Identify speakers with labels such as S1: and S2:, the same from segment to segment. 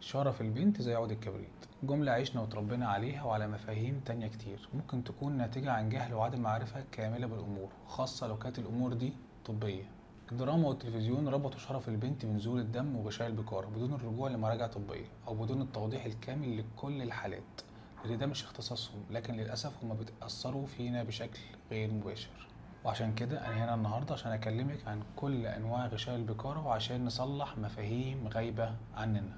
S1: شرف البنت زي عود الكبريت. جملة عشنا وتربينا عليها وعلى مفاهيم تانية كتير ممكن تكون ناتجة عن جهل وعدم معرفة كاملة بالأمور، خاصة لو كانت الأمور دي طبية. الدراما والتلفزيون ربطوا شرف البنت بنزول الدم وغشاء البكارة بدون الرجوع لمراجع طبية أو بدون التوضيح الكامل لكل الحالات، لأن ده مش اختصاصهم، لكن للأسف هما بيتأثروا فينا بشكل غير مباشر. وعشان كده أنا هنا النهاردة عشان أكلمك عن كل أنواع غشاء البكارة وعشان نصلح مفاهيم غايبة عننا.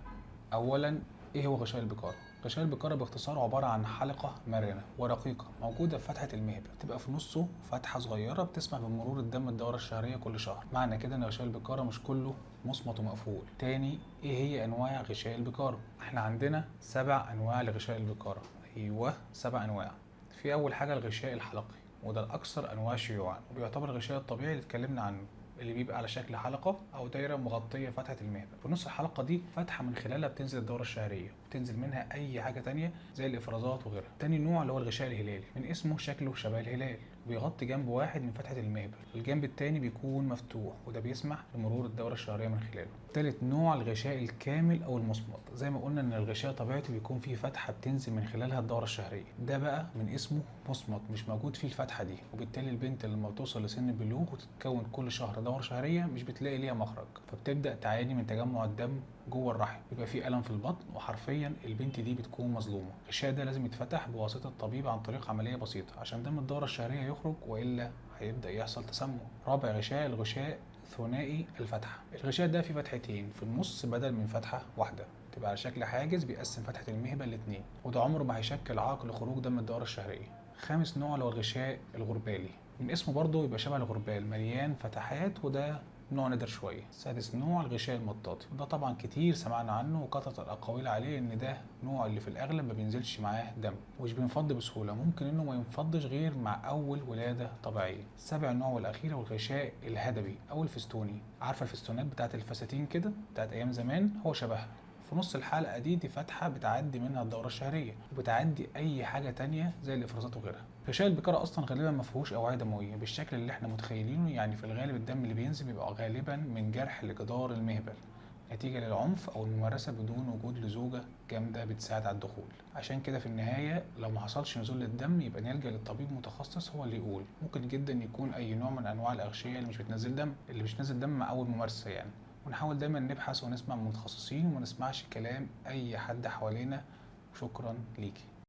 S1: أولا، إيه هو غشاء البكارة؟ غشاء البكارة باختصار عبارة عن حلقة مرنة ورقيقة موجودة في فتحة المهبل، بتبقى في نصه فتحة صغيرة بتسمح بمرور الدم الدورة الشهرية كل شهر. معنى كده إن غشاء البكارة مش كله مصمت ومقفول. تاني، إيه هي أنواع غشاء البكارة؟ إحنا عندنا 7 أنواع لغشاء البكارة. أيوه، 7 أنواع. في أول حاجة الغشاء الحلقي، وده الأكثر أنواع شيوعا، وبيعتبر الغشاء الطبيعي اللي اتكلمنا عنه، اللي بيبقى على شكل حلقة أو دايرة مغطية فتحة المهبل. في نص الحلقة دي فتحة من خلالها بتنزل الدورة الشهرية، وبتنزل منها أي حاجة تانية زي الإفرازات وغيرها. تاني نوع اللي هو الغشاء الهلالي، من اسمه شكله شبه الهلال، وبيغطي جنب واحد من فتحة المهبل، الجنب التاني بيكون مفتوح، وده بيسمح لمرور الدورة الشهرية من خلاله. تالت نوع الغشاء الكامل أو المصمت، زي ما قلنا إن الغشاء طبيعته بيكون فيه فتحة بتنزل من خلالها الدورة الشهرية، ده بقى من اسمه مصمت، مش موجود فيه الفتحة دي، وبالتالي البنت لما بتوصل لسن البلوغ وتتكون كل شهر دورة شهرية مش بتلاقي ليها مخرج، فبتبدأ تعاني من تجمع الدم جوه الرحم، بيبقى فيه ألم في البطن، وحرفيا البنت دي بتكون مظلومة. الغشاء ده لازم يتفتح بواسطة الطبيب عن طريق عملية بسيطة عشان دم الدورة الشهرية يخرج، وإلا هيبدأ يحصل تسمم. رابع غشاء الغشاء ثنائي الفتحة. الغشاء ده فيه فتحتين في النص بدل من فتحة واحدة، تبقى على شكل حاجز بيقسم فتحة المهبل لاتنين، وده عمره ما هيشكل عائق لخروج دم الدورة الشهرية. خامس نوع اللي هو الغشاء الغربالي، من اسمه برضه يبقى شبه الغربال، مليان فتحات، وده نوع نادر شوية. سادس نوع الغشاء المطاطي، وده طبعا كتير سمعنا عنه وكثرت الاقاويل عليه ان ده نوع اللي في الاغلب ما بينزلش معاه دم ومش بينفض بسهولة، ممكن انه ما ينفضش غير مع اول ولاده طبيعية. سابع نوع والاخير هو الغشاء الهدبي او الفستوني. عارفه الفستونات بتاعت الفساتين كده بتاعت ايام زمان؟ هو شبهها. في نص الحلقة دي فتحه بتعدي منها الدورة الشهرية وبتعدي اي حاجة تانية زي الافرازات وغيرها. غشاء البكارة اصلا غالبا ما فيهوش اوعيه دموية بالشكل اللي احنا متخيلينه، يعني في الغالب الدم اللي بينزل بيبقى غالبا من جرح لجدار المهبل نتيجة للعنف او الممارسة بدون وجود لزوجه جامدة بتساعد على الدخول. عشان كده في النهاية لو ما حصلش نزول للدم يبقى نلجا للطبيب متخصص هو اللي يقول. ممكن جدا يكون اي نوع من انواع الاغشيه اللي مش بتنزل دم، اللي مش بتنزل دم مع اول ممارسة يعني. ونحاول دايما نبحث ونسمع من متخصصين وما نسمعش كلام اي حد حوالينا. شكرا ليكي.